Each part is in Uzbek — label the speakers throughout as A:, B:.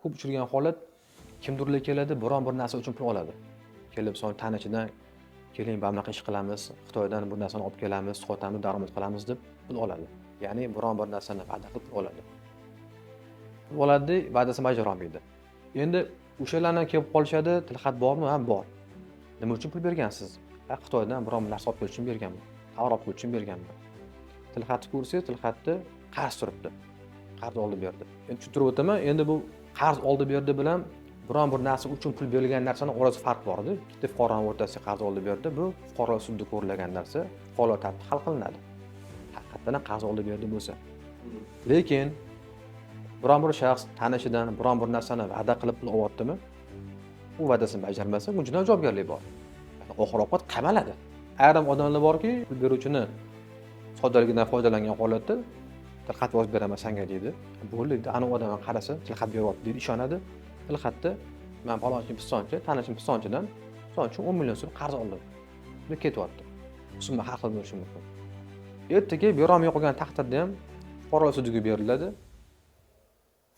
A: Ko'p uchragan holat, kimdirlar keladi, biron bir narsa uchun pul oladi. Kelib, misol, tanishidan "Keling, mana bunaqa ish qilamiz, Xitoydan bu narsani olib kelamiz, sotamiz, daromad qilamiz", deb pul oladi. Ya'ni biron bir narsani va'da qilib pul oladi. Pul oladi, va'dasini bajara olmaydi. Endi o'shalarni kelib qolishadi: "Tilxat bormi?" "Ha, bor." "Nima uchun pul bergansiz?" "Ha, Xitoydan biron bir narsa olib kelish uchun berganman, tovar olib kelish uchun berganman." Tilxatni ko'rsangiz, tilxatda qarz turibdi, qarz oldi berdi. Endi tushuntirib o'taman. Endi bu qarz oldi berdi bilan biron bir narsa uchun pul berilgan narsani orasida farq borda. Ikkita fuqaroni o'rtasida qarz oldi berdi, bu fuqarolar sudida ko'rilgan narsa, fuqarolar tartibida hal qilinadi, haqiqatdan ham qarz oldi berdi bo'lsa. Lekin biron bir shaxs tanishidan biron bir narsani va'da qilib pul olyaptimi, u va'dasini bajarmasa, bu jinoiy javobgarlik bor. Ya'ni oxir oqibat qamaladi. Ayrim odamlar borki, pul beruvchini soddaligidan foydalangan holatda "Tilxat yozib beraman sanga", deydi. Bo'ldi, deydi. Anavi odam ham qarasa, "Tilxat beryapti", deydi, ishonadi. Tilxatda "Man falonchi pistonchi, tanishim pistonchidan, misol uchun, 10 million so'm qarz oldim", deb ketyapti. Summa har xil bo'lishi mumkin. Ertaga berolmay qolgan taqdirda ham fuqarolar sudiga beriladi.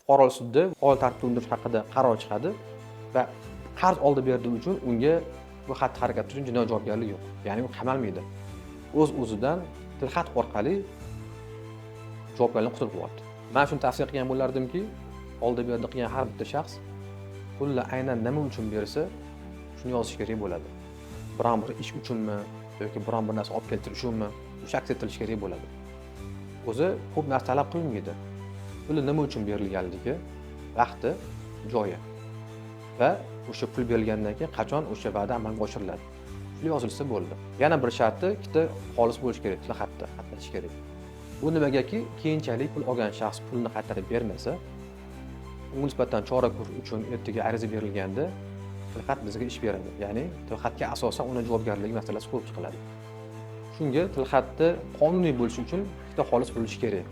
A: Fuqarolar sudida faol tartibda undirish haqida qaror chiqadi va qarz oldi berdi uchun unga bu xatti harakat uchun jinoiy javobgarlik yo'q, ya'ni u qamalmaydi. O'z o'zidan tilxat orqali javobgarlikdan qutulib qolyapti. Man shuni tavsiya qilgan bo'lardimki, oldi berdi qilgan har bitta shaxs pulni aynan nima uchun bersa, shuni yozish kerak bo'ladi. Biron bir ish uchunmi yoki biron bir narsa olib keltirish uchunmi, o'sha aks ettirish kerak bo'ladi. O'zi ko'p narsa talab qilinmaydi: puli nima uchun berilganligi, vaqti, joyi va o'sha pul berilgandan keyin qachon o'sha va'da amalga oshiriladi, shu yozilsa bo'ldi. Yana bir sharti, ikkita xolis bo'lishi kerak, tilxatda qatnashish kerak. Bu nimagaki, keyinchalik pul olgan shaxs pulni qaytarib bermasa, unga nisbatan chora ko'rish uchun ertaga ariza berilganda tilxat bizga ish beradi, ya'ni tilxatga asosan uni javobgarligi masalasi ko'rib chiqiladi. Shunga tilxatni qonuniy bo'lishi uchun ikkita xolis bo'lishi kerak.